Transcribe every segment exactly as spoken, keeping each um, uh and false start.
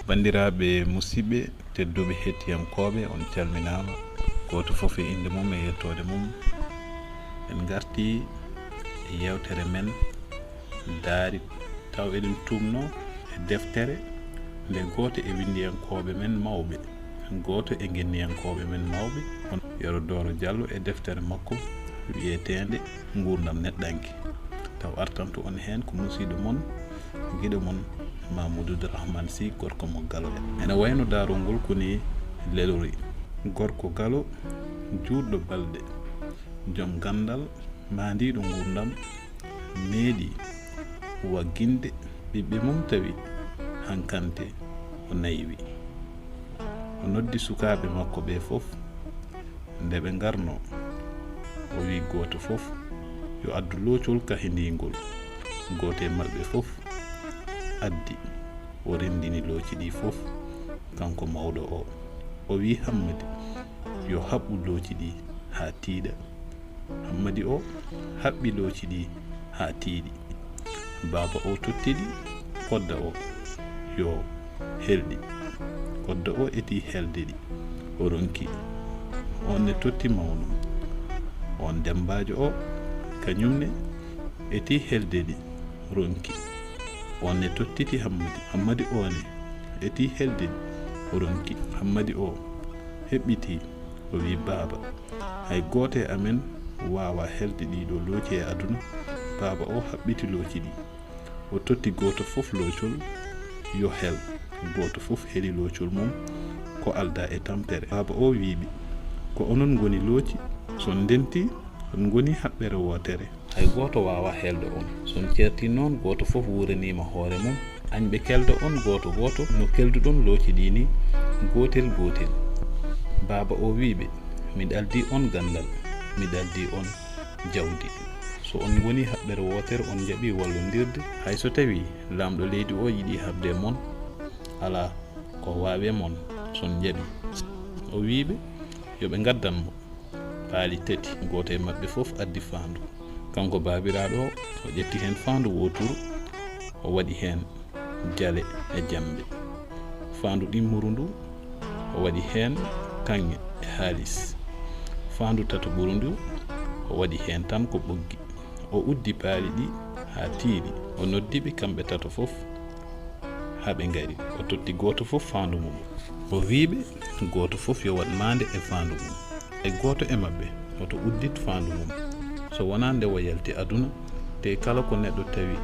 Banndiraaɓe musidɓe tedduɓe hettiyankooɓe, on calminaama. Gooto fof e innde mum e yettoode mum. En ngartii e yeewtere men daari taw eɗen tuumnoo e deftere nde gooto e winndiyankooɓe men mawɓe, gooto e ngenniyankooɓe men mawɓe, on Yero Dooro Jallo e deftere makko wiyeteende Nguurndam Neɗɗanke. Taw artanto on heen ko musiiɗo mon, giɗo mon, Mamoudou Rahman Sy, gorko mo Galo. Ene wayno daarol ngol ko ni lelori. Gorko Galo, juutɗo balɗe, joom ganndal, maandiiɗo nguurndam, meeɗi wagginde ɓiɓɓe mum tawi hankante o naywi. O noddi sukaaɓe makko ɓe fof. Nde ɓe ngarnoo, o wiyi gooto fof yo addu loocol kahindiingol. Gooto e maɓɓe fof addi, o renndini looci ɗi fof, kanko mawɗo o. O wiyi Hammadi yo haɓɓu looci ɗi haa tiiɗa. Hammadi o haɓɓi looci ɗi haa tiiɗi. Baaba o totti ɗi kodda o yo helɗi. Kodda o eti helde ɗi, o ronki. On ne totti mawɗo. On Demmbaajo o, kañum ne eti helde ɗi, ronki. On ne tottiti Hammadi. Hammadi o ne eti helde ɗi, o ronki. Hammadi o heɓɓiti, o wi, "Baaba, hay gooto e amen waawaa helde ɗiɗo looci e aduna." Baaba o haɓɓiti looci ɗi. O totti gooto fof loocol yo hel. Gooto fof heli loocol mum ko aldaa e tampere. Baaba o wiiɓe, "Ko onon ngoni looci, so on ndentii, on ngoni haɓɓere wootere. Hay gooto waawaa helde on. So on ceertii noon, gooto fof wuuraniima hoore mum. Añɓe kelda on gooto gooto no kelduɗon looci ɗi ni, gootel gootel." Baaba o wiiɓe, "Miɗo aldii on ganndal, miɗo aldii on jawdi. So on ngoni haɓɓere wootere, on njaɓii wallondirde, hay so tawii laamɗo leydi o yiɗii haɓde e mon, alaa ko waawi e mon so on njaɓii." O wiiɓe yo ɓe ngaddan mo paali tati, gooto e maɓɓe fof addi faandu. Kanko baabiraaɗo o, o ƴetti heen faandu wooturu, o waɗi heen jale e jemmbe. Faandu ɗimmuru ndu, o waɗi heen kaŋŋe e haalis. Faandu tataɓuru ndu, o waɗi heen tan ko ɓoggi. O uddi paali ɗi haa tiiɗi, o noddi ɓe kamɓe tato fof, haa ɓe ngari. O totti gooto fof faandu mum. O wii ɓe, gooto fof yo waɗ maande e faandu mum. E gooto e maɓɓe, hoto uddit faandu mum, so wonaa nde o yalti aduna, tee kala ko neɗɗo tawi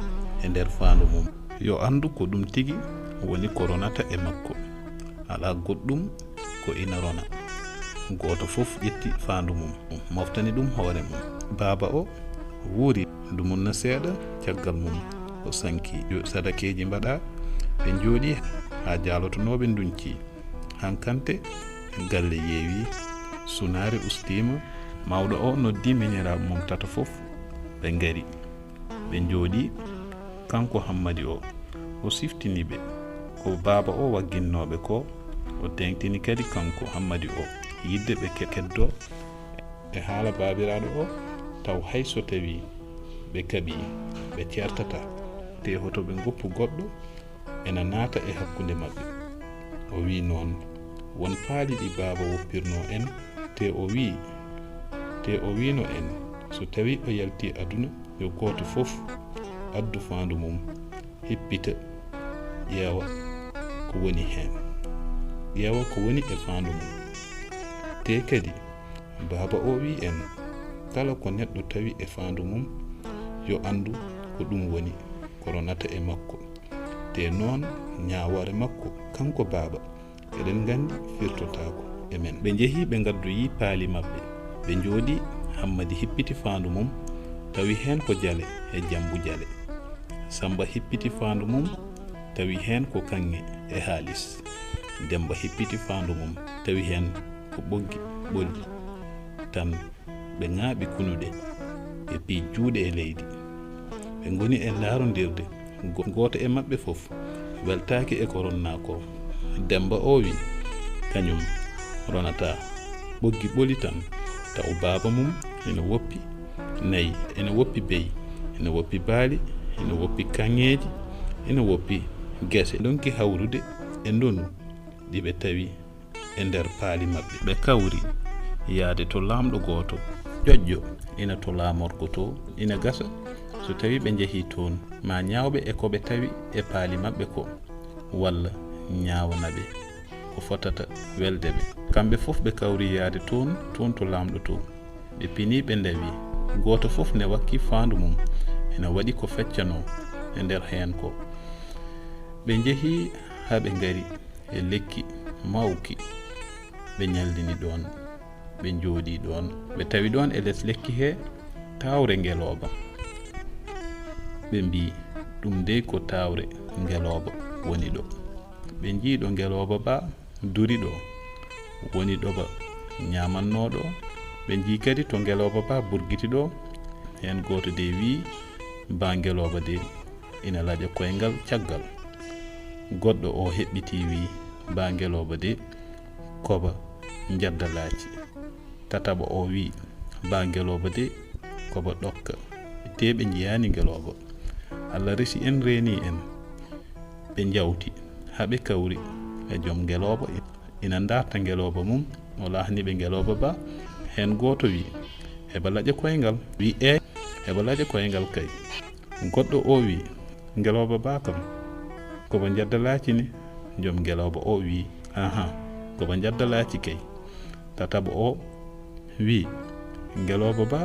e nder faandu mum, yo anndu ko ɗum tigi woni ko ronata e makko. Alaa goɗɗum ko ina rona. Gooto fof ƴetti faandu mum, moftani ɗum hoore mum. Baaba o wuuri dumunna seeɗa, caggal mum o sanki. Yo sadakeeji mbaɗa, ɓe njooɗi haa jaalotonooɓe nduñci. Hankante galle yeewi, sunaare ustiima. Mawɗo o noddi miñiraaɓe mum tato fof, ɓe ngari. Ɓe njooɗi, kanko Hammadi o, o siftini ɓe ko baaba o wagginnooɓe ko. O teeŋtini kadi kanko Hammadi o, yidde ɓe ke-, keddoo e haala baabiraaɗo o, taw hay so tawii ɓe kaɓii, ɓe ceertataa, tee hoto ɓe ngoppu goɗɗo ena naata e hakkunde maɓɓe. O wii noon, won paali ɗi baaba woppirnoo en, tee o wii, tee o wiino en, so tawii o yaltii aduna, yo gooto fof addu faandu mum, hippita, ƴeewa ko woni heen, ƴeewa ko woni e faandu mum. Tee kadi, baaba o wii en, kala ko neɗɗo tawi e faandu mum, yo anndu ko ɗum woni ko ronata e makko. Tee noon, ñaawoore makko, kanko baaba, eɗen nganndi firtotaako e men. Ɓe njehi, ɓe ngaddoyi paali maɓɓe. Ɓe njooɗi, Hammadi hippiti faandu mum, tawi heen ko jale e jambu jale. Sammba hippiti faandu mum, tawi heen ko kaŋŋe e haalis. Demmba hippiti faandu mum, tawi heen ko ɓoggi ɓoli tan. Ɓe ŋaaɓi kunuɗe, ɓe piyi juuɗe e leydi. Ɓe ngoni e ndaarondirde, go-, gooto e maɓɓe fof weltaaki e ko ronnaa ko. Demmba o wii, kañum ronataa ɓoggi ɓoli tan, taw baaba mum ene woppi nayi, ene woppi beyi, ene woppi baali, ene woppi kaŋŋeeji, ene woppi gese. Ndonki hawrude, e ndonu ɗi ɓe tawi e nder paali maɓɓe. Ɓe kawri yahde to laamɗo gooto ƴoƴƴo ina to laamorko to, ina gasa so tawi ɓe njehii toon, ma ñaawɓe e ko ɓe tawi e paali maɓɓe ko, walla ñaawanaɓe ko fotata welde ɓe. Kamɓe fof ɓe kawri yahde toon, toon to laamɗo to. Ɓe pinii, ɓe ndawi. Gooto fof ne wakki faandu mum, ina waɗi ko feccanoo e nder heen ko. Ɓe njehii haa ɓe ngari e lekki mawki. Ɓe ñaldini ɗoon, ɓe njooɗii ɗoon. Ɓe tawi ɗoon e les lekki hee taawre ngelooba. Ɓe mbii, "Ɗum dey ko taawre ngelooba woni ɗo." Ɓe njii ɗo ngelooba ba duri ɗo, woni ɗoba ñaamannooɗo. Ɓe njii kadi to ngelooba ba burgiti ɗo, heen gooto de wii, "Ba ngelooba de ina laƴa koyngal caggal." Goɗɗo o heɓɓitii wii, "Ba ngelooba de koba njadda laaci." Tataɓo o wii, "Ba ngelooba de koba ɗokka." Tee ɓe njiyaani ngelooba. Allah resi en, reenii en. Ɓe njawti, haa ɓe kawri e joom ngelooba. Ina ndaarta ngelooba mum, o laahni ɓe ngelooba ba, heen gooto wii, "Heɓa laƴa koyngal." Wii, "Eey, heɓa laƴa koyngal kay." Goɗɗo o wii, "Ngelooba ba kam, koba njadda laaci ni?" Joom ngelooba o wii, "Ahan, koba njadda laaci kay." Tataɓo o wii, "Ngelooba ba,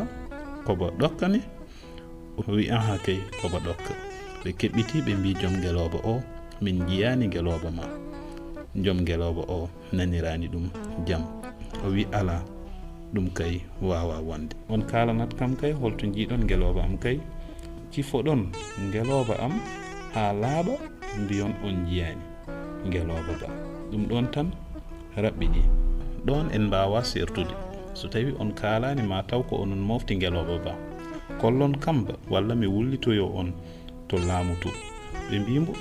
koba ɗokka ni?" O wii, "Ahan kay, koba ɗokka." Ɓe keɓɓitii, ɓe mbii joom ngelooba o, "Min njiyaani ngelooba ma." Joom ngelooba o naniraani ɗum jam. O wii, "Alaa, ɗum kay waawaa wonde. On kaalanat kam kay holto njiiɗon ngelooba am kay. Cifoɗon ngelooba am haa laaɓa, mbiyon on njiyaani ngelooba ba. Ɗum ɗoon tan raɓɓiɗi. Ɗoon en mbaawaa seertude. So tawii on kaalaani, ma taw ko onon moofti ngelooba ba. Kollon kam ba, walla mi wullitoyoo on to laamu to." Ɓe mbii mo,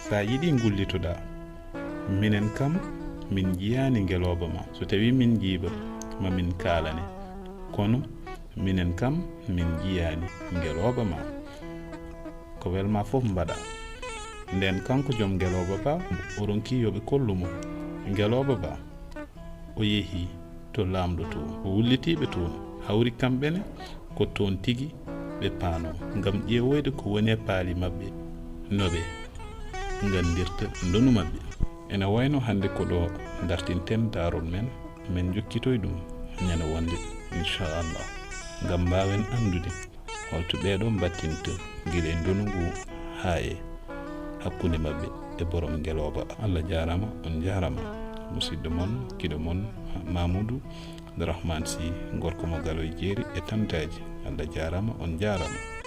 "So a yiɗii ngullitoɗaa, minen kam min njiyaani ngelooba ma. So tawii min njii ba, ma min kaalane. Kono minen kam min njiyaani ngelooba ma. Ko welmaa fof mbaɗaa." Ndeen kanko joom ngelooba ba, o ronkii yo ɓe kollu mo ngelooba ba. O yehi to laamɗo to, o wullitii ɓe toon. Hawri kamɓe ne ko toon tigi ɓe paanoo, ngam ƴeewoyde ko woni e paali maɓɓe, no ɓe nganndirta ndonu maɓɓe. Ene wayno hannde ko ɗo dartinten daarol men, men njokkitoy ɗum ñande wonde, inchallah, ngam mbaawen anndude holto ɓee ɗoo mbattinta gila e ndonu ngu haa e hakkunde maɓɓe e borom ngelooba. Allah jaaraama, on njaaraama. Musidɗo mon, kiɗo mon, Mamoudou Abdourahmane Sy, gorko mo Galoy Jeeri e Tantaaji. Allah jaaraama, on njaaraama.